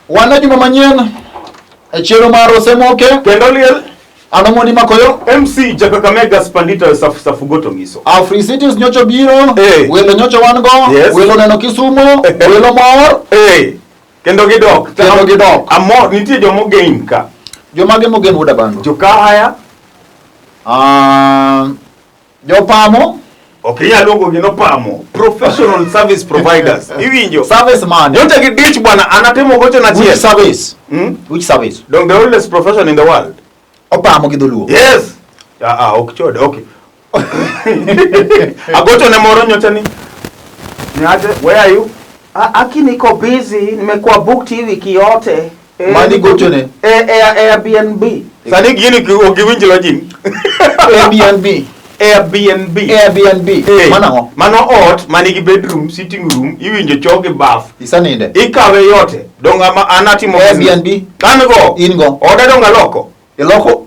Wan e juma manyien e chenro mar Osemoke. Kendo liel Ano mondi makoyo. MC Jakakamega Spandita Safu Safu Goto Ngiso. Afri Cities nyocho biro. Eh. Welo nyocho wan go. Yes. Welo neno Kisumo. Welo mor. Eh. Kendo gidok. Kendo gidok. Amor nitie joma ogen ka. Jomage mogen wuod Abando? Jokahaya. Ah, jopamo. Ok inyal luongo gi nopamo. Professional service providers. Iwinjo. Service man. Nyocha gidich bwana anatimo gocho na Which chiel. service? Hmm? Which service? Dong the oldest profession in the world. Opamo gi dholuo. Yes. Ah, ah, ok chode, okay. Agocho ne moro nyocha ni. Niaje, where are you? Aki niko busy, nimekuwa booked hii wiki yote. Eh, Mani niko- gochone? Eh, Airbnb. Sani gini ok giwinj lodging. Airbnb. Airbnb. Airbnb. Eh, Mano ang'o? Mano ot manigi bedroom, sitting room, iwinjo choo gi bath. Isaninde. Ikawe yote. Dong ama an atimo Airbnb. business. An go. In go. Oda dong aloko. Iloko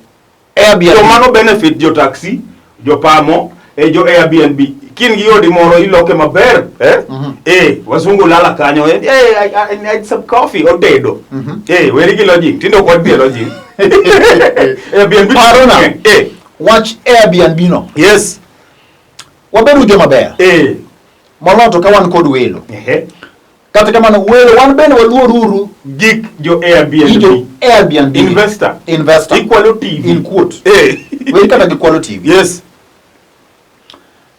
Airbnb. To mano benefit jo taxi, jo pamo, e jo Airbnb. Kin gi odi moro iloke maber, eh? Eh, wazungu lala kanyo, eh, eh, I need some coffee, otedo. Eh, weri gi lodging, tinde ok wadhi e lodging. Airbnb. Parona. Eh, Wach Airbnb no. yes. Wabedu joma ber. Eh. Moloyo to ka wan kod welo. Ehe. Kata kamano welo wan bende waluoruru Gik jo Airbnb. gi jo Airbnb. Investor. Investor. Ikwalo TV. In quote. Eh. Weri kata gikwalo TV. Yes.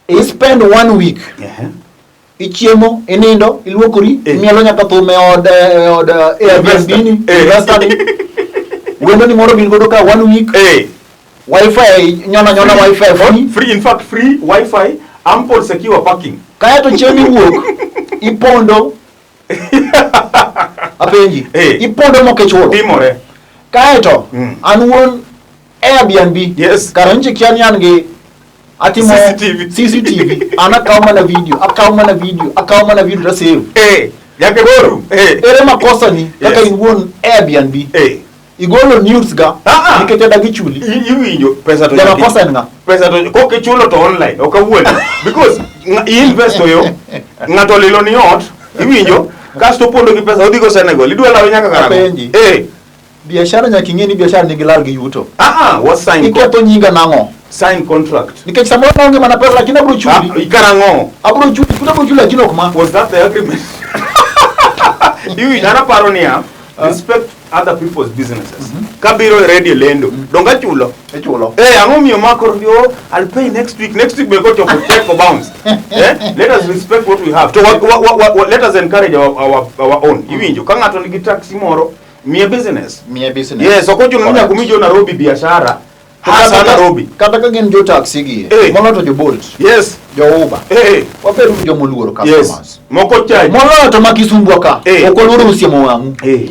I spend one week. Ehe. Ichiemo, inindo, iluokori, Eh. imielo nyaka thum e od e od Airbnb ni, Eh. investor ni. Wendo ni moro bin godo ka one week. Eh. Wi-Fi nyona nyona Wi-Fi free. Free, in fact, free Wi-Fi, ample secure parking. Kaeto chieng' iwuok, ipondo. Apenji. Eh. Ipondo mok ichulo. Timore. Kaeto, Mm. an wuon Airbnb. Yes. Kara nchi kia ni an gi atimo CCTV. CCTV. An akawo mana video, akawo mana video, akawo mana video to save. Eh. Nyaka koro. Eh. Ere makosa ni kaka Yes. in wuon Airbnb. Eh. Igolo news ga Ah, ah. nikech adagi chuli. Iwinjo pesa to Jama nyaka- kosa en ng'a? Pesa to kok ichulo to online ok awuon because i-invest yo ng'ato olilo ni ot iwinjo kasto opondo gi pesa odhi go Senegal idwa lawe nyaka karang'o? Apenji. Eh. Biashara nyaka ing'e ni biashara nigi lal gi yuto. Ah ah, wa sign Iketho nyinga nang'o? sign contract. Nikech samoro naonge mana pesa lakini abiro chuli. Ah, karang'o? Abiro chuli, chuli abiro chuli lakini ok ma. Was that the agreement? Iwinjo an aparo niya respect other people's businesses. Kabiro e radio lendo, donge achulo? Ichulo. Eh, ang'o miyo ma koro yo, I'll pay next week. Next week be kochopo check or bounce. Eh? Let us respect what we have. To wa, wa, wa, wa, let us encourage our own. Iwinjo, ka ng'ato nigi taxi moro, miye business. Miye business. Yes, ok ochuno ni Correct. nyaka umi jo Nairobi biashara. To Hasa kata ka- Nairobi. Kata ka gin jo taxi gi, Eh. moloyo to jo Bolt, Yes. jo Uber. Eh. Wabedo joma oluoro Yes. customers. Moko charge. Moloyo to ma Kisumbwa ka, Eh. ok oluoro usiemo wang'u. Eh.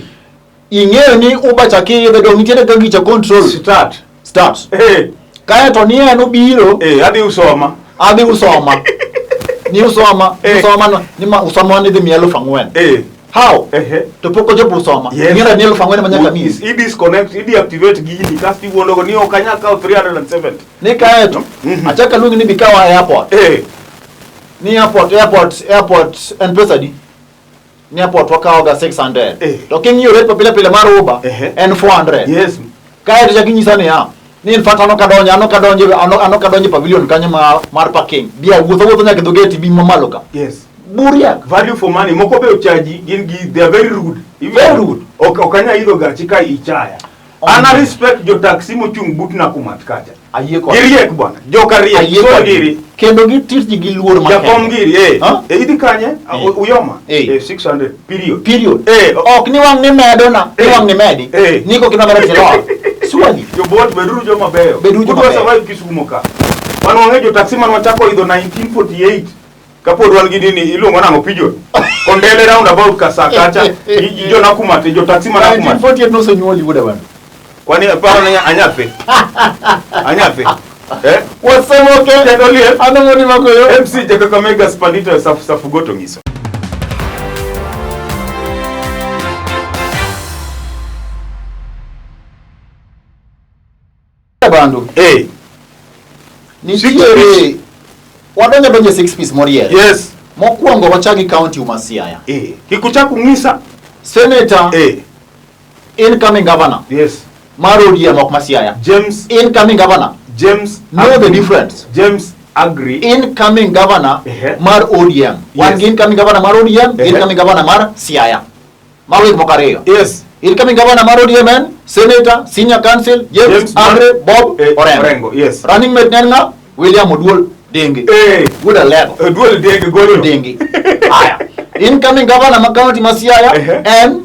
Ing'eyo ni Uber cha kiidho dong' nitiere kaka gicha control. Start. Start. Eh. Kaeto ni en obiro, Eh, adhi usoma. adhi Usoma. Ni Usoma, Eh. Usoma no, ni ma Usoma ni dhi miya 4,000. Eh. How? Ehe. To pok ochopo Usoma. Yes. Ing'eyo ni 4,000 ma nyaka miyi. I disconnect, i deactivate gini kasto iwuondogo ni ok anyal kawo 370. Ni kaeto, achako aluongi ni bikawa airport. Eh. Ni airport, airport, airport en pesa di? Ni airport wakawo ga 600. Eh. To king'iyo rate pile pile mar Uber Ehe. en 400. Yes. Kaeto chak inyisa niya, ni in fact an ok adonjo, an ok adonjo, an ok adonjo e pavilion kanyo ma, mar parking. Bi awuotho awuotho nyaka e dho gate bi mamalo ka. Yes. Buriak. Value for money. Moko be ochaji, gin gi, they are very rude. Very rude. Ok, ok anyal idho gachi ka ichaya. An a respect jo taxi mochung' but Nakumatt kacha. Ayie kode. Giriek bwana. Joka riek. Ayie Sol kode. giri. Kendo gi treat ji gi luor makende. Jakom giri, eh. Huh? Eh, idhi kanye? Eh. Uyoma. Eh. Eh, 600. Period. Period. Eh. Ok ni wang' ni medo na, ni Eh. wang' ni medi. Eh. Ni kok idwa medo tilor. Surely. Jo Bolt beduru joma beyo. Beduru joma Udwa beyo. survive Kisumo ka. Wan wang'e jo taxi man wachako idho 1948. Kapod wan gi nini iluongo nang'o pigeon. Kondele roundabout kasa kacha. Gi jo Nakumatt, jo taxi man Nakumatt. 1948 nosenyuoli wuod Awendo. Kwani paro ni anyathi? Anyathi? Eh? Wasemoke. Kendo liel. Ano moni makoyo. MC Jakakamega Spandito Safu Safu Goto Ngiso. Bandu. Eh. Nitiere wadonjo donjo e six piece moriere. Yes. Mokwongo wachak gi county ma Siaya. Eh. Kik uchak ung'isa. Senator Eh. Incoming governor Yes. mar ODM ok ma Siaya. James Incoming governor. James Know the difference. James Agri. Incoming governor Ehe. mar ODM. Wan Yes. gi incoming governor mar ODM, Ehe. incoming governor mar Siaya. Mago gik moko ariyo. Yes. Incoming governor mar ODM en Senator, Senior Counsel, James, James Agre Bob Orengo. Orengo, yes. Running mate ne en ng'a? William Oduol Dengi. Wuod Alego. Oduol Dengi golo. Dengi. Aya. Incoming governor ma county ma Siaya Ehe. en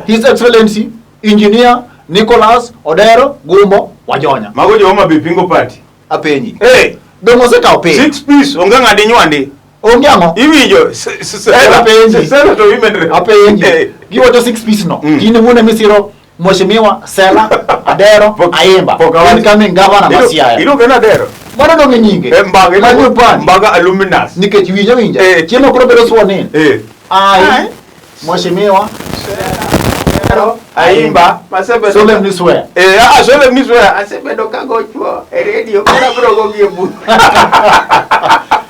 His Excellency Engineer Nicholas Odero Gumbo Wajonya. Mago jo Homa Bay pingo party. Apenji. Eh, Dong osekawo piny. six piece onge ng'adi nywandi. Onge ang'o? Iwinjo sela Apenji. sela to women rep. Apenji. Giwacho six piece no. In wuone misiro Mheshimiwa Sela Adero Ayimba. Incoming governor ma Siaya. Iluonge ni Adero. Mano dong' e nyinge. Eh, Mbaga Mano pan. Mbaga Alumnus. Nikech winja winja. Eh. Chiemo koro bedo sworn in. Eh. I, Mheshimiwa Adero Ayimba masebedo solemnly swear. Eh, ah, solemnly swear. asebedo kago chwo e radio koro abiro go gi e buk.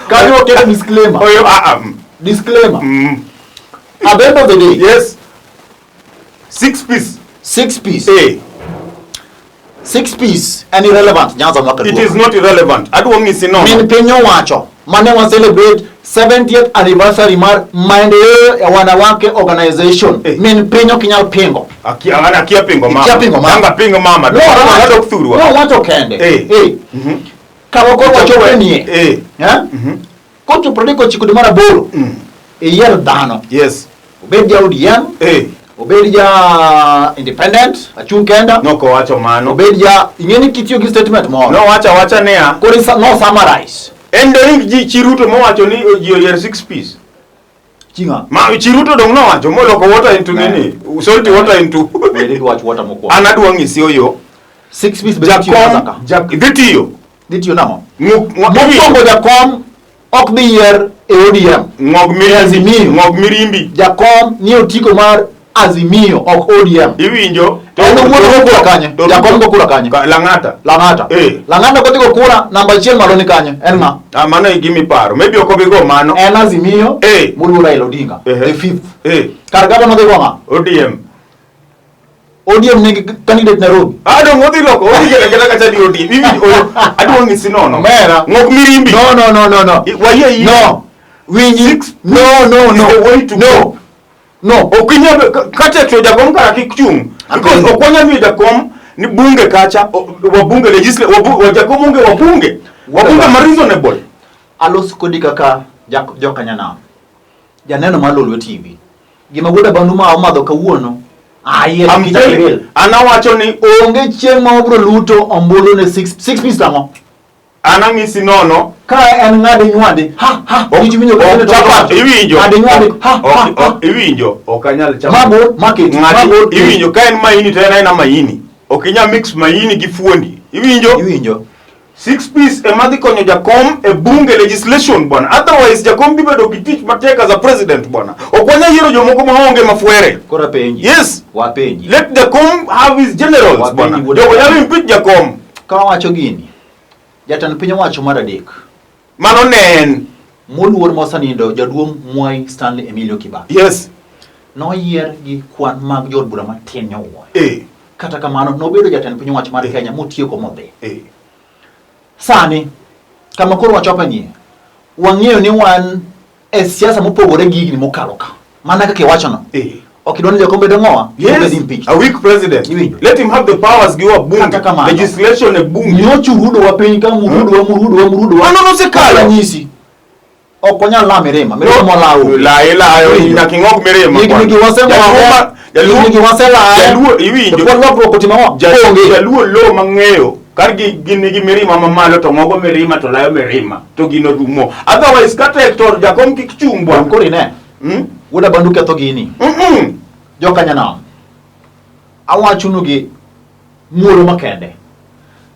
Kanyo oketo disclaimer. Oyo, ah, ah. Disclaimer. At the end of the day, Yes. Six piece. six piece. Eh. Six piece and irrelevant. Nyanza mwaka It duogo. is not irrelevant. Adwa ng'isi nono. Min piny owacho mane wa celebrate 70th anniversary mar Maendeleo ya Wanawake Organization. Eh. Min piny ok inyal pingo. Akia an akia pingo mama. Ikia pingo mama. Anga pingo mama. No, Dok owacho- thurwa. Nowacho kende. Eh. Eh. Kama koro wachopo nie. Eh. Eh? Kochopo 39 dwe mar aboro. Iyier dhano. Yes. Obed ja ODM, Eh. obed ja independent, achung' kenda, Nokowacho mano. obed ja ing'e ni kitiyo gi statement moro. Nowacho awacha niya. Koro no summarize. En dong ji chi Ruto mowacho ni ji oyier six piece. Ching'a. Ma chi Ruto dong nowacho moloko water into nini? Salty water into. Weri gi wach water mokwongo. An adwa ng'isi oyo. Six piece be dhi tiyo Jakom kaka. jak dhi tiyo. Dhi tiyo nang'o? Ng'ok Mokwongo jakom ok dhi yier e ODM. ng'og mirimbi. Azimio. Ng'og mirimbi. Jakom ni otiko mar Azimio ok ODM. Iwinjo. En owuon ogo kura kanye? To- Jakom go kura kanye? Lang'ata. Lang'ata. Eh. Lang'ata kodhi go kura namba achiel malo ni kanye? En ng'a? Ah, mano e gima iparo. Maybe ok obi go mano. En Azimio Eh. moluor Raila Odinga. Ehe. The fifth. Eh. Kar gavana odhi go ng'a? ODM. ODM nigi candidate Nairobi. Ah, dong odhi loko. Odhi keta keta kacha ni ODM. Iwinjo. Oyo. Adwa ng'isi nono. Omera. Ng'og mirimbi. No no no no no. Wayie yie. No. Winji. Six No no is no. the way to no. go. No. Ok inyal kata to jakom kara kik chung. Because Apenjo. ok wanyal miyo jakom ni bunge kacha wabunge legisla wabu, jakom onge wabunge. Wabunge ma reasonable. Alos kodi kaka jokanyanam. Janeno mar Lolwe TV. Gima wuod Abandu ma omadho kawuono. Aye, I'm kik telling ibil. An awacho ni Onge chieng' ma wabiro luto ombulu ne six six piece tang'o. an ang'isi nono. Ka en ng'adi nywandi. Ha ha. Ok- Iwinjo winjo ok chapat, iwinjo. Ng'adi nywandi. Ha Ok- ha. ha. ok- Iwinjo. Ok anyal chamo. Mabor maketi. Ng'ati Mabor keti. iwinjo ka en maini to en aena maini. Ok inyal mix maini gi fuondi. Iwinjo? Iwinjo. Six piece ema dhi konyo jakom e bunge legislation bwana. Otherwise jakom dhi bedo gi tich matek as a president bwana. Ok wanyal yiero jomoko maonge mafuere. Koro apenji. Yes. Wapenji. Let jakom have his generals Wapenji bwana. wuod Jogo Abandu. nyalo impeach jakom. Ka wawacho gini, jatend piny owacho mar adek, Mano ne en. moluor mosenindo jaduong' Mwai Stanley Emilio Kibaki. Yes. Noyier gi kwan mag jood bura matin nyowuoyo. Eh. Kata kamano, nobedo jatend piny owacho mar Kenya motieko modhi. Eh. Sani, kama koro wachope nie, wang'eyo ni wan e siasa mopogore gi higni mokalo ka. Mana kaka iwachono. Eh. Ok idwa ni jakom bedo ng'owa, Yes. obed impeached. A weak president. Iwinjo. Let him have the powers gi wabunge. Kata kamano. Legislation e bunge. Nyocha urudowa piny ka murudowa murudowa murudowa. Mano nosekalo. Ranyisi. Ok wanyal la mirima, mirima molawo. Laye layo Iwinjo. nyaka ing'og mirima. Higni gi wasemwago, higni gi waselaye. Jaluo iwinjo. To pod lokruok otimo ang'o? Onge. Jaluo lo mang'eyo kar gi gin nigi mirima mamalo to ng'ogo mirima to layo mirima to gino rumo. Otherwise ka tek to jakom kik chung bwana. Koro ine, Wuod Abandu ketho gini. Jokanyanam. Awachonu gi muolo makende.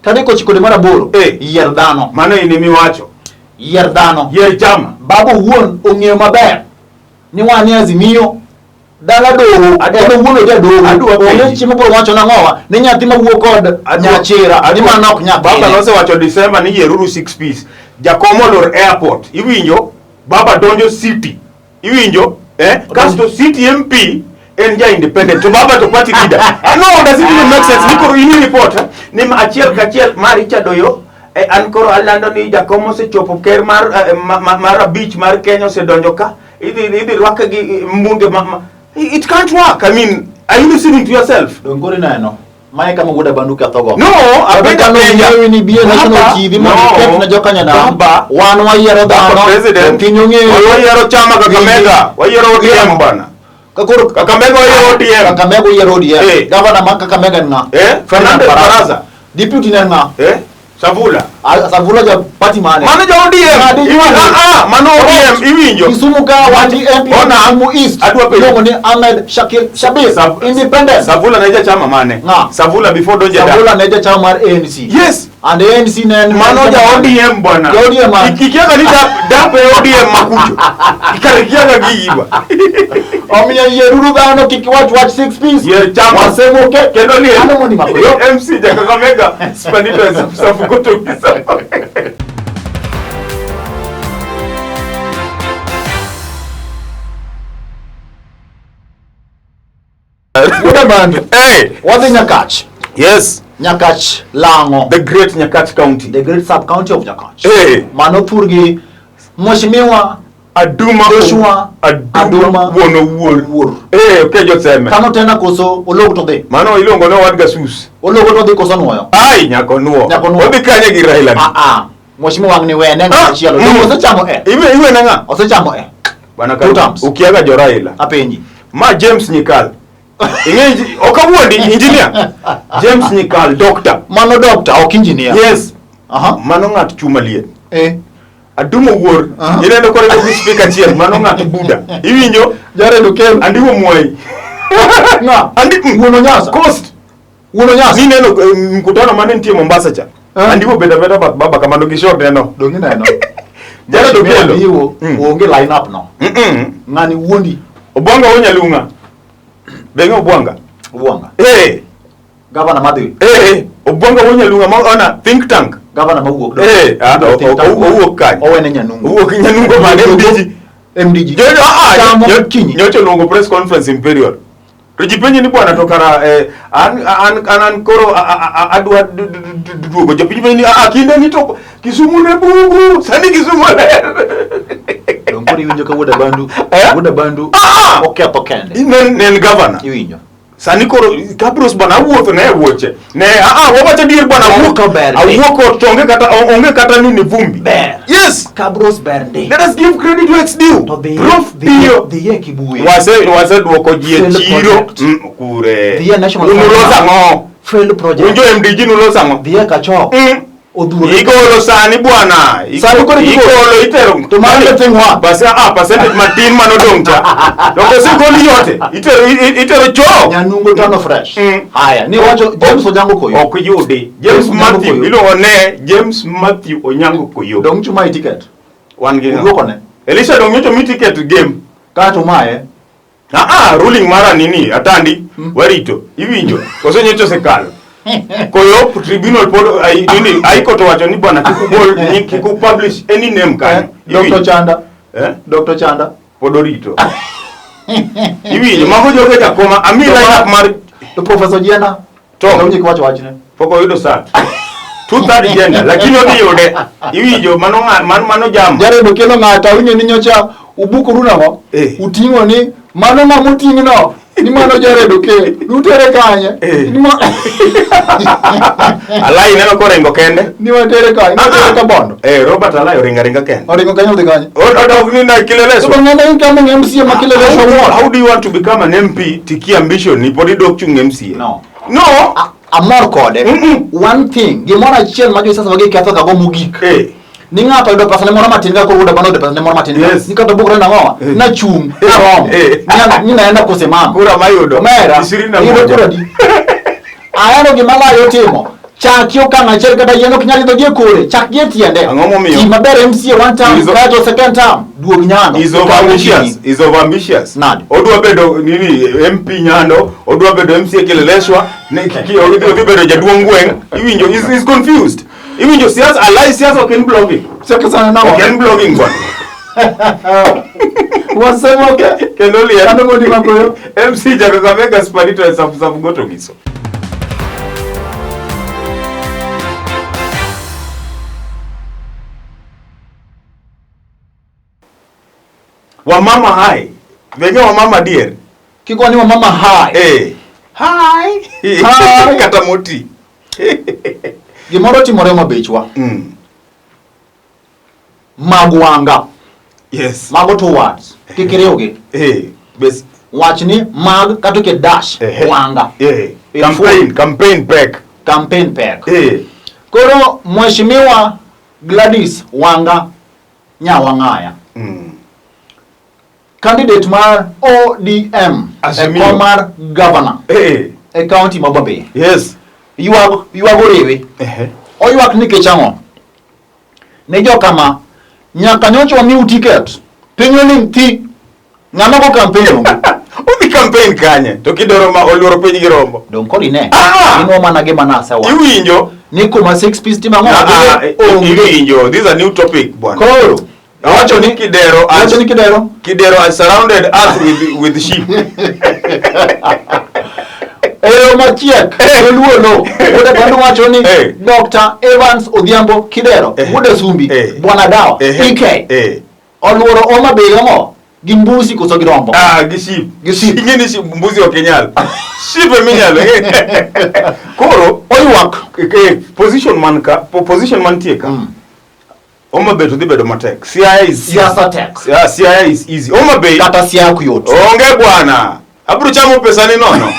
Tarik 9 dwe mar aboro, Eh. yier dhano. Mano in emiwacho. Yier dhano. Yier chama. Baba owuon ong'eyo maber ni wan e Azimio dala doho en owuon oja doho Adwa onge penji. chiemo biro wacho nang'owa ni nyathi mawuok kod nyachira ni mano ok Baba nyathine nosewacho December ni yieruru six piece. Jakom olor airport. Iwinjo? Baba donjo city. Iwinjo? Eh? Kasto city MP En ja independent to baba to party leader. Ah, no, does it even make sense? Ni koro in report eh? Ni achiel kachiel ma Richard Oyo an koro alando ni jakom osechopo ker mar mar abich mar Kenya osedonjo ka idhi rwake gi mbunge ma it can't work. I mean, are you listening to yourself? Donge koro ineno? Mae kama wuod Abandu kethogo. No, apenjo apenja. Kata ni bie National TV mondo iket ne jokanyanam. Wan wayiero dhano. President. Piny ong'eyo. Wayiero chama Kakamega. Wayiero ODM bana. Kakoro Kakamega wayiero ODM. Kakamega oyiero ODM. Eh. Gavana ma Kakamega en ng'a? Eh, Fernandez Baraza. Deputy ne en ng'a? Eh? Savula. Savula ja party mane? Mano ja ODM. Ng'adi Iwinjo? jwang'e. Ah, ah, mano ODM iwinjo. Kisumu ka wan gi MP Ona. Kisumu East. Adwa penjo. Iluongo ni Ahmed Shakil Shabir. Independent. Savula ne ja chama mane? Ng'a? Savula before donje da. Savula ne ja chama mar ANC. Yes. And ANC ne en Mano ja ODM bwana. Ja ODM man. Ikikiaga ni dap e ODM makucho. Ikarikiaga gi iwa. Omiyo yieruru dhano kik iwach wach six piece. Yier chama. Wasemoke. Kendo liel. Ano mondi makoyo. MC ja Kakamega Spanito Safukoto Kisa. Wuod Abandu. Hey. Wadhi Nyakach. Yes. Nyakach Lang'o. The great Nyakach County. The great sub county of Nyakach. Hey. Mano thurgi Mheshimiwa Aduma Joshua Aduma Aduma wuon owuor. Owuor. Eh, okejo seme. Kano tena koso ologo to dhi. Mano iluongo ni owad gasus. Ologo to dhi koso nuoyo. Ai, nyako nuo. Nyako nuo. Odhi kanye gi Raila ni? Ah ah. Mheshimiwa wang' ni wene ng'at machielo. Mm. Osechamo e. Iwe iwe na ng'a? Osechamo e. Bwana Two terms. Ukiaga jo Raila. Apenji. Ma James Nyikal. Ing'e ok awuondi engineer. James Nyikal doctor. Mano doctor ok engineer. Yes. Aha. Mano ng'at chuma liet. Eh. Adumo wuor. Aha. Ineno kore gi speaker achiel mano ng'at Buda. Iwinjo? Jared Okello. Andiwo Mwai. Ng'a? Andi Wuon Onyasa. Coast. Wuon Onyasa. Nineno mkutano mane nitie Mombasa cha. Eh. Andiwo beda beda bath baba kamano gi short neno. Donge ineno? Jared Mheshimiwa Okello. Andiwo Mm. onge line up no. Mm-mm. Ng'ani wuondi. Obwanga Onyalung'a. Beng'e Obwanga. Obwanga. Eh, Gavana madhi. eh, Obwanga Onyalung'a ma ona think tank. Gavana mawuok. Eh, ah, owuok kanye? Owene Nyanungo. Owuok Nyanungo mane MDG. MDG. Jojo ah, Chamo kinyi. nyocha oluongo press conference Imperial. To ji penje ni bwana to kara an koro adwa duogo. Jopiny penje ni ah, kinde ni to Kisumu ne bungu, sani Kisumu ler. Donge koro iwinjo ka wuod Abandu, Eh? wuod Abandu Ah! oketho kende. Ne en governor. Iwinjo. Sani koro Kabros bwana awuotho ne wuoche. Ne ah ah wawacho adier bwana Ber awuok to ber ndi. awuok ot onge kata onge kata nini vumbi. Ber. Yes. Kabros ber ndi. Let us give credit where it's due. To dhi Prof dhi Pio. dhi e Kibuye. Wase duoko ji e Failed chiro. project. Kure. Dhi e National Unulos ang'o? Failed project. Unjo MDG nulos ang'o? Dhi e Kachok. Odhuro. Igolo sani bwana. Sani koro igolo. Igolo itero. To mano the thing wa. Basi ah percentage matin manodong' cha. To kosegol yote itero itero cho. Nyanungo tano fresh. Haya, ni wacho James Onyango Koyo. Ok yudi. James Onyango Matthew Koyo. iluongo ne James Matthew Onyango Koyo. Dong chuma ticket. Wan gi ng'a? Uduoko ne. Elisha dong nyocha mi ticket game. Kato mae. Ah ah ruling mara nini atandi warito iwinjo koso nyocha osekalo. Koyo tribunal pod ai nini High Court owacho ni bwana kik ugol ni kik u publish any name kanyo. Dr. Iwinjo? Chanda. Eh? Dr. Chanda. Pod orito. Iwinjo mago joge jakoma ami line up mar To Professor Jiena. To. Donge kiwacho wachne. pok oyudo sat. Two third gender lakini odhi yude. Iwinjo mano mano jam. Jared Okello ng'ato awinjo ni nyocha ubukoru nang'o? Eh. Uting'o ni mano ng'ama oting'no ni mano Jared Okello. Nutere kanye? Eh. Ni ma Alai neno koringo kende. Ni watere kanye? Ni watere Kabondo. Eh, Robert Alai oringo aringa kende. Oringo kanye odhi kanye? Odok ni na To Kileleshwa. ng'ane incoming MCA ma Kileleshwa ward. How do you want to become an MP tiki ambition ni pod idok chung MCA? No. No. Amor kode. Mm-mm. One thing, gimoro achiel ma josiasa wagi ketho gago mogik. Eh. Ni ng'ato oyudo pesa ne moro matin ka koro wuod Abano oyudo pesa ne moro matin. Yes. Ni kata bukre nang'owa? Eh. Nachung', naromo. Eh. Ni naenda kusimama. Kura mayudo. Omera, Ishirini na iyudo moja. kura di. Ahero gima Layo timo. Chaki okang' achiel kata yien ok nyal idho gi e kore. Chak gi e tiende. Ang'o momiyo? Ti maber MCA one term, kaeto second term. Duog Nyando. Is over ambitious. Is over ambitious. Nade? Odwa bedo nini MP Nyando, odwa bedo MCA Kileleshwa, ne kiki odhi bedo jaduong' gweng'. Iwinjo is confused. Iwinjo siasa, alai siasa ok en blogging. Chak sana nang'o? Ok en blogging bwana. Wasemoke. Kendo liel. Kano mondi makoyo. MC ja Kakamega Spanito e Safu Safu Goto Ngiso. Wamama hai. Venye wamama dier. Kikwa ni wamama hai. Eh. Hi. Hi. Kata moti. Gimoro timore mabechwa. Mag wanga. Yes. Mago two words. Kik iriwgi. Eh. Bes. Wach ni mag kata oket dash Eh. wanga. Eh. In Campaign, full. campaign pek. Campaign pek. Eh. Koro Mheshimiwa Gladys Wanga Nyawang'aya. Candidate mar ODM e Azimio. kom mar governor Eh. e county ma Homa Bay. Yes. Ywag ywago rewe. Eh. Oywak nikech ang'o? Ne jokama nyaka nyocha wamiu ticket. Piny oling' thi. Ng'ama go campaign onge. Udhi campaign kanye? To kidoro ma oluoro piny gi rombo. Dong koro ine. Ah! Inwo mana gima nasewacho. Iwinjo? Ni kuma six piece timo ang'o? Ah, ah, Onge. iwinjo. This is a new topic bwana. Koro Awacho ni Kidero has, Wacho ni Kidero Kidero has surrounded us with sheep. Eyo machiek joluo no Wuod Abandu wacho ni Eh. Dr. Evans Odhiambo Kidero Eh. Wuod Asumbi Eh. Bwana Dawa Eh. PK Eh. oluoro Homa Bay gang'o gi mbusi koso gi rombo Ah, gi sheep. Gi sheep. Ing'e ni sheep mbuzi ok inyal. Sheep eminyalo. Koro oywak position man ka, position mantie ka. Homa Bay to dhi bedo matek. Siaya is Siasa tek. Yeah, Siaya is easy. Homa Bay kata Siaya ok yot onge bwana. Abiro chamo pesa ni nono.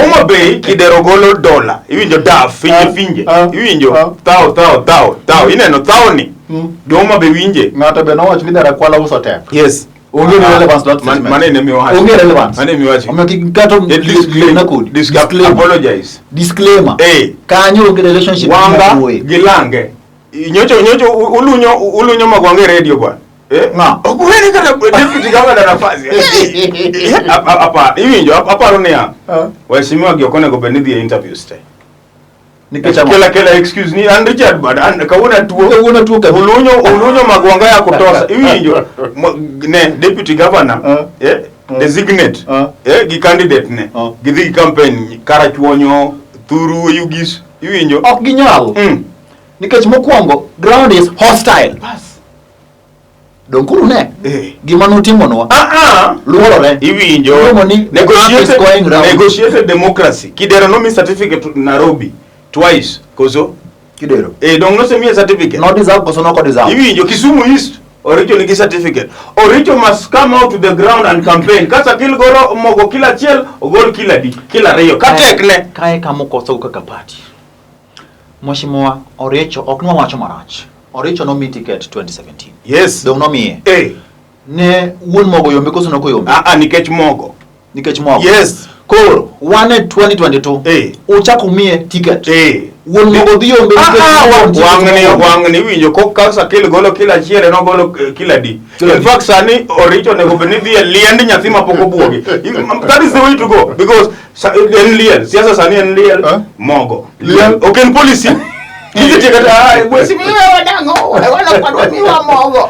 Homa Bay Kidero golo dola. Iwinjo daf, finje finje. Iwinjo thao thao thao thao. Ineno thao ni. Jo Homa Bay winje. Ng'ato be nowacho ni dara kwala uso tek. Yes. Onge Ah, relevance to that statement. Mano ene miwacho. Onge relevance. Mano ene miwacho. Omiyo kik kata Disclaim- na kodi. disclaimer. Apologize. Disclaimer. Eh. Kanyo onge relationship Wanga mawuoye. gi lange. Nyocho nyocho ulunyo ulunyo magwange e radio bwana. Eh? Ng'a? Ok uwene kata deputy governor nafasi. Apa iwinjo aparo niya. Waheshimiwa gi ok onego bed ni dhi e interviews te. Nikech ang'o? Kela kela excuse ni an Richard bwana an kawuono atuo. Kawuono atuo kabisa. Ulunyo ulunyo magwanga ya kutosa. Iwinjo ne deputy governor designate gi candidate ne. Gidhi gi campaign Karachuonyo, Thuru, Oyugis. Iwinjo? Ok ginyal. Nikech mokwongo ground is hostile. Bas. Dong koro ne. Eh. Gima notimonwa. Ah ah. Luorore. Iwinjo. Iluongo ni the earth is going round. Negotiated democracy. Kidero nomi certificate Nairobi twice. Koso? Kidero. Eh, dong nosemiye certificate. No deserve koso noko deserve. Iwinjo Kisumu East Oricho nigi certificate. Oricho must come out to the ground and campaign. Kasa kil golo mogo kila achiel, ogol kila di, kila ariyo. Katek ne. Kae kama okoso kaka party. Mheshimiwa Oricho ok nwawacho marach. Oricho nomi ticket 2017. Yes. Dong nomiye. Eh. Ne wuon mogo yombe koso noko yombe? Ah ah nikech mogo. Nikech mogo. Yes. Koro wan e 2022. Eh. Uchako umiye ticket. Eh. Wuon mogo dhi yombe Ah, nikech ah, mogo nitie koso wang'ni noko yombe? wang'ni iwinjo ko kasa kil golo kila achiel en ogolo kila di. Kila In di. fact sani Oricho onego bed ni dhi e liend nyathi mapok obuogi. That is the way to go because en liel, siasa sani en liel, Eh? mogo. Liel. Ok en policy. Nitie kata ah, Mheshimiwa wadango, wala kwadwa miwa mogo.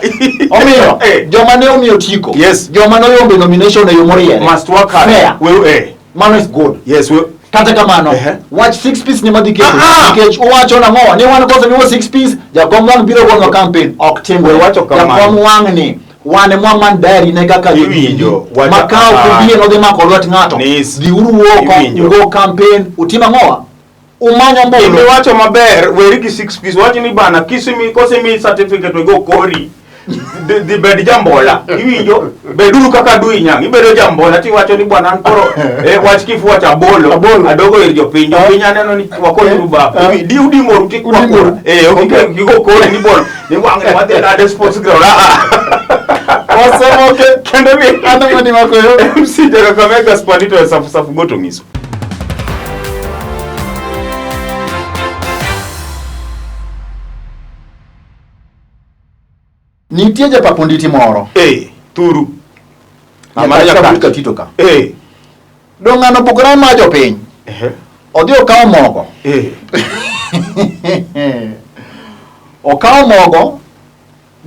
Omiyo, Eh. joma ne omiyo tiko, Yes. joma ne oyombe nomination e yo moriere, Must work hard. Fair. We, eh. Mano is good. Yes, we, Kata kamano, Ehe. wach six piece ni madhi keto Ah, ah. nikech uwacho nang'o ni wan koso miwa six piece jakom wang' biro gonwa campaign ok timre. We wacho kamano. Jakom wang' ni wan ema waman diary ne kaka Iwinjo, wacho- makao ah. kobie nodhi mako lwet ng'ato. Nis. Dhiuru oko Iwinjo. ugo campaign utim ang'owa umanyo ombulu. Imiwacho maber weri gi six piece wach ni bana kisimi kosemi certificate wego kori dhi bed jambola iwinjo beduru kaka adui nyang' ibedo jambola tiwacho ni bwana an koro wach kifuwa cha abolo adogo ir jopiny jopiny aneno ni wakonyuru baba di udimoru tikwakura ok gigo kori ni bwana ni wang'ni wadhi nade sports ground ah Wasemoke. Kendo ni Ano mani makoyo? MC ja Kakamega Spanito e safu safu goto ngiso. Nitie japapunditi moro. Eh, turu. Nyaka Amara kabut jakach. katito ka. Eh. Dong' ng'ano pokore ma jopiny. Ehe. Odhi okawo mogo. Eh. Okawo mogo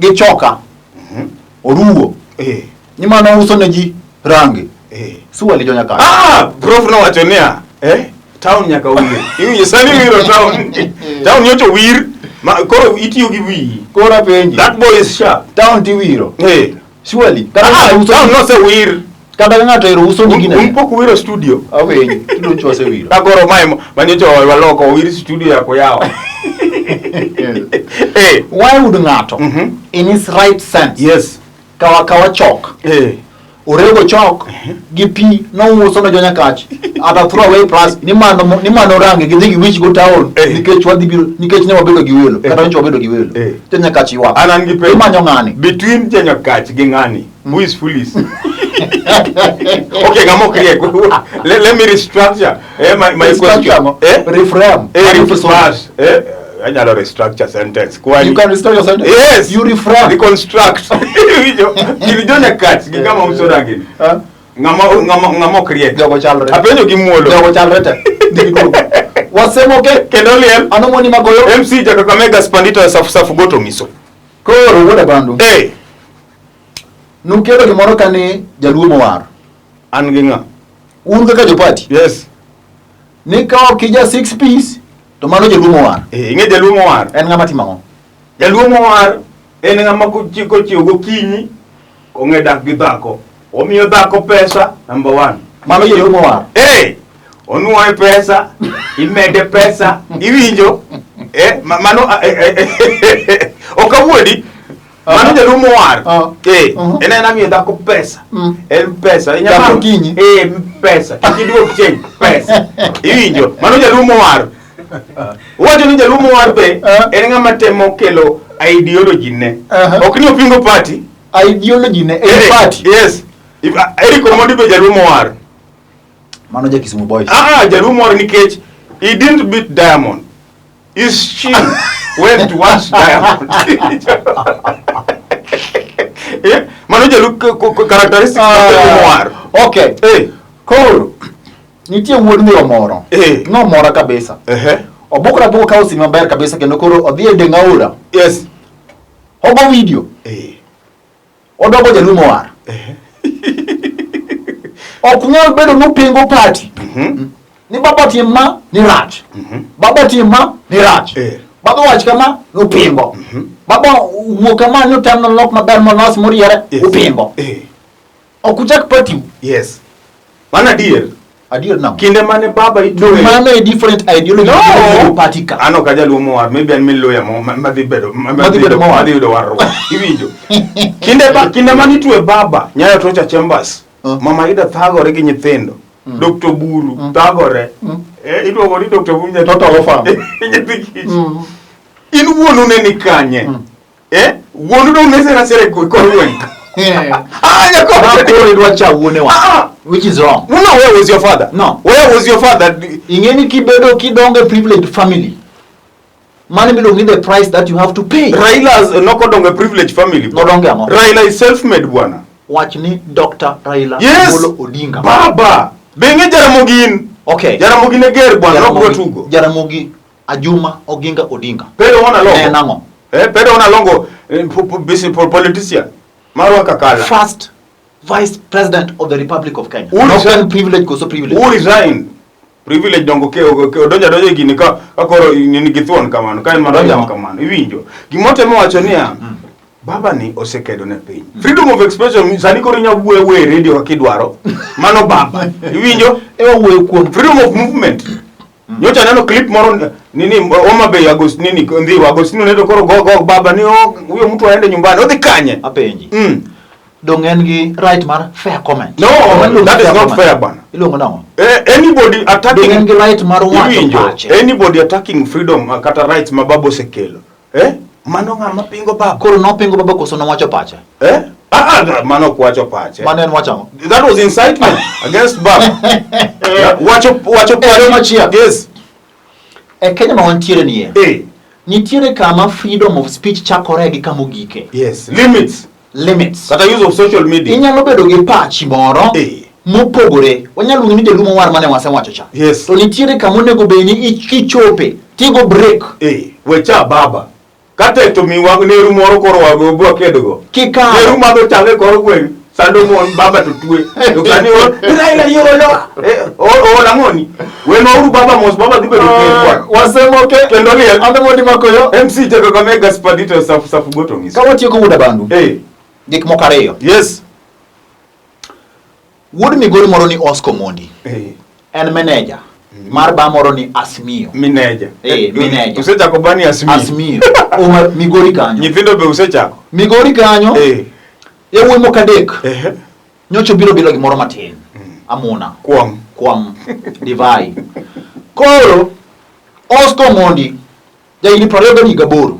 gi choka. Oruwo. Ni mano uso ne ji rangi. Suwali jo Nyakach. Ah, prof nowacho niya, town nyaka wir. Iwinjo sani wiro town. Town nyocha wir, ma koro itiyo gi wiyi. Koro apenji. That boy is sharp. Town tiwiro. Surely. Kata Ah, ng'ato uso town nosewir. kata ng'ato ero uso ni Un gine. un pok uwiro studio. Awenji. Tudo wasewiro. Ka koro mae manyocha waloko owir studio yako yawa. Why would ng'ato in his right sense Yes. kawa kawa chok orego chok gi pi nouso ne jo Nyakach at a throwaway price ni mano ni mano rangi gidhi giwich go town nikech wadhi biro nikech ne wabedo gi welo kata nyocha wabedo gi welo jo Nyakach ywak An an gi penjo. imanyo ng'ani Between Janyakach gi ng'ani, who is foolish? Okay, ng'ama ok riek. Let me restructure my Restructure question. ang'o? Reframe. Refresh. Anyalo restructure sentence. Kwani. You can restore your sentence. Yes. You reframe. Reconstruct. Iwinjo? Gin jo Nyakach gi ng'ama uso rangi. Ng'ama ng'ama ng'ama ok riek. Jogo chalre. Apenjo gi muolo. Jogo chalre te. Dhi giduogo. Wasemo ke Kendo liel. Ano moni magoyo. MC ja Kakamega Spandita safu safu goto miso. Koro wuod Abandu. Nukelo gimoro ka ni Jaluo mowar. An gi ng'a? Un kaka jopati. Yes. Ni ka ok ija 6 piece to mano Jaluo mowar. Ing'e Jaluo mowar. En ng'ama timo ang'o? Jaluo mowar en ng'ama kochiew gokinyi ong'e dak gi dhako. Omiyo dhako pesa number 1. Mano Jaluo mowar. Onuoye pesa, imede pesa, iwinjo? Mano ok awuondi. Mano Jaluo mowar. En ena miyo dhako pesa. En pesa. Inyalo Dhako kinyi. Pesa. Kik iduok chieng' pesa. Iwinjo? Mano Jaluo mowar. Wacho ni Jaluo mowar be en ng'ama temo kelo ideology ne. Ok ni opingo party. Ideology ne en party. Yes. Eric Omondi be Jaluo mowar. Mano ja Kisumu boys. Jaluo mowar nikech he didn't beat Diamond. His chin went towards Diamond. Mano Jaluo characteristics mag Jaluo mowar. Okay. Koro nitie wuod miyo moro. Nomora kabisa. Obukra buka kawo simu maber kabisa kendo koro odhi e deng aora. Yes. Ogo video. Odogo Jaluo mowar. Ok nyal bedo nopingo party. Ni baba tim ma ni rach. Baba tim ma ni rach. Baba wach kama nopingo. Baba wuo kama ni otem nolok maber molos moriere upingo. Ok uchak party. Yes. Mano adier. Adier nang'o? Kinde mane baba itwe. Mano e different ideology. No. Party ka. An ok ajaluo mowar, maybe an miluya mo madhi bedo Madhi bedo mowar. Madhi yudo warruok. Iwinjo. Kinde mane itwe baba Nyayo Torture Chambers. Mama Ida thagore gi nyithindo. Dr. Buru thagore. Iluongo ni Dr. Buru nyathi. Total farm. Nyathi kich. In wuonu ne ni kanye? Wuonu dong' ne sera sera e kor gweng'. Nyako. Koro idwa cha wuone wa. Which is wrong. No, no, where was your father? No. Where was your father? Ing'e ni kibedo kidongo e privileged family. Mano miluongo ni the price that you have to pay. Raila nokodongo e privileged family. Nodongo ang'o? Raila is self-made bwana. Wach ni Dr. Raila Yes. Amolo Odinga. Baba. Be ing'e Jaramogi in? Okay. Jaramogi ne ger bwana, nok dwa tugo. Jaramogi Ajuma Oginga Odinga. Pedro Wana Longo. Ne en ang'o? Pedro Wana Longo, politician. Marwa Kakala. First Vice President of the Republic of Kenya. Who Not resign- en privilege koso privilege. Who resigned? Privilege dongo ke odonjo adonja e gini ka koro nini gi thuon kamano, ka en mana Odonjo. kamano. Iwinjo. Gimotemo wacho niya, baba ni osekedo ne piny. Freedom of expression sani koro inyalo wuoyo wuoyo e radio kaka idwaro. Mano baba. Iwinjo? Ewa wuoyo kuom freedom of movement. Nyocha aneno clip moro nini Homa Bay Agost nini Ndhiwa Agostino Neto koro go go baba ni oh, huyo mtu aende nyumbani. Odhi kanye? Apenji. Dong en gi right mar fair comment. No, Dong en that is fair not comment. fair bana. Iluongo nang'o? Anybody attacking Dong en gi right mar wacho Iwinjo? pache. Anybody attacking freedom kata rights ma baba osekelo. Mano ng'ama pingo baba. Koro nopingo baba koso nowacho pache? Mano ok wacho pache. Mano en wacho ang'o? That was incitement against baba. Wacho wacho Ero machielo. Yes. E Kenya ma wantiere nie. Nitiere kama freedom of speech chakore gi kama ogike. Yes. Limits. Limits. Kata use of social media. Inyalo bedo gi pachi moro mopogore. Wanyalo luongi ni jaluo mowar mane wasewacho cha. Yes. To nitiere kama onego bed ni kichope tigo break. Wecha baba. Kate to miwa neru moro koro wago wakedogo. Kikawo. Neru madho chak e kor gweng'. Sando mon baba to twe. To sani o Raila yolo. Eh, o ang'oni? Wenwauru baba mos baba dhi bedo ker bwana. Wasemoke Kendo liel. Ane mondi makoyo. MC ja Kakamega Spadito safu safu goto ng'iso. Ka watieko wuod Abandu. Eh, Gik moko ariyo. yes. Wuod Migori moro ni Oscar Omondi. Eh, En meneja mar bar moro ni Asmio. mineja. Eh, mineja. Usechako bani Asmio. Asmio. Uma Migori kanyo. Nyithindo be usechako. Migori kanyo. Eh. Yawuoyi moko adek. Eh. Nyocha obiro bilo gimoro matin. Amuna. Kwong. Kwang. Divai. Koro Oscar Omondi jahigni 28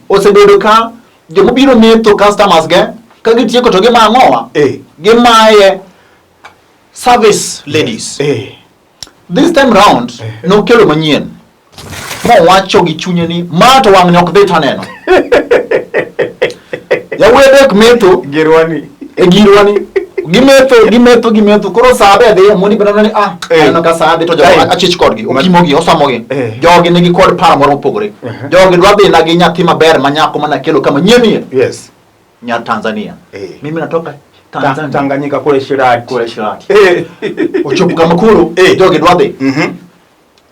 osebedo ka jomobiro metho customers ge ka gitieko to gimayo ang'owa Eh. gimaye service ladies Eh. this time round nokelo manyien mowacho gi chunye ni ma to wang'ni ok dhi taneno yawuoyi adek metho Girwani. e girwani gimetho gimetho gimetho koro saa be dhi Omondi be neno ni ah Eh. aneno ka saa dhi to jogi Eh. achich kodgi opimogi osomogi Eh. jogi nigi kod paro moro mopogore jogi dwa dhina gi nyathi maber ma nyako mana kelo kama nyien Yes. nyar Tanzania Eh. mimi natoka Tanzania Tanganyika kule Shirati. kule Shirati Eh. ochopo kama koro Eh. jogi dwa dhi Mhm.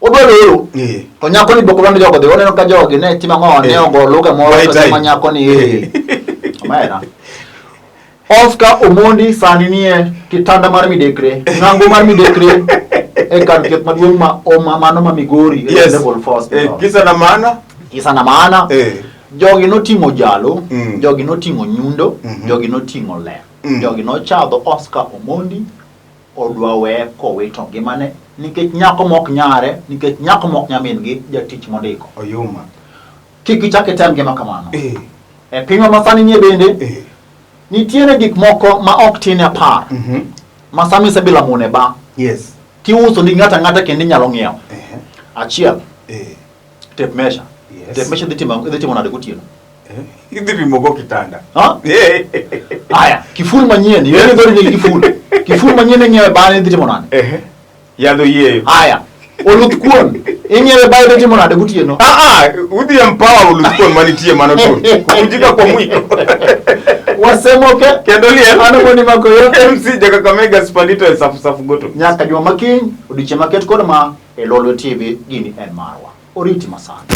odwa lero Eh. to nyako ni bok dwa ni jogo dhi oneno ka jogi ne timo ang'o ne Eh. ogo lugha moro Right to time. gima nyako ni eh. Omera. Oscar Omondi sani nie kitanda mar midekre ng'ango mar midekre e kar thieth maduong' ma oma mano ma Migori e Yes. level four Eh, hospital. kisa na maana. Kisa na maana Eh. jogi noting'o jalo jogi noting'o nyundo jogi noting'o le jogi nochadho Oscar Omondi odwa weye kowito ngimane nikech nyako mok nyare nikech nyako mok nyamin gi jatich mondiko Oyuma. kik ichak item gima kamano Eh. e pinywa masani nie bende Eh. nitiere gik moko ma ok tin apar ma sama isebilo mune ba Yes. tiuso ni ng'ato ang'ata kendo inyalo ng'iewo Eh. achiel Eh. tape measure Yes. tape measure dhi timo idhi timo nade gotieno Eh. Idhi pimo go kitanda. Ha? Eh. Aya, kiful manyien, yoni dhori nigi kiful. Kiful manyien ing'iewe bang'e idhi timo nade? Eh. Yadho yieyo. Aya, oluth kuon ing'iewe bang'e idhi timo nade gotieno? Ah ah, udhi empower oluth kuon manitie mano tur. Kuvunjika kwa mwiko. Wasemoke Kendo liel. An Omondi Makoyo. MC ja Kakamega Spadito e safu safu goto. Nyaka juma makiny, odiochieng' maket kod ma e Lolwe TV, gini en marwa. Oriti masani.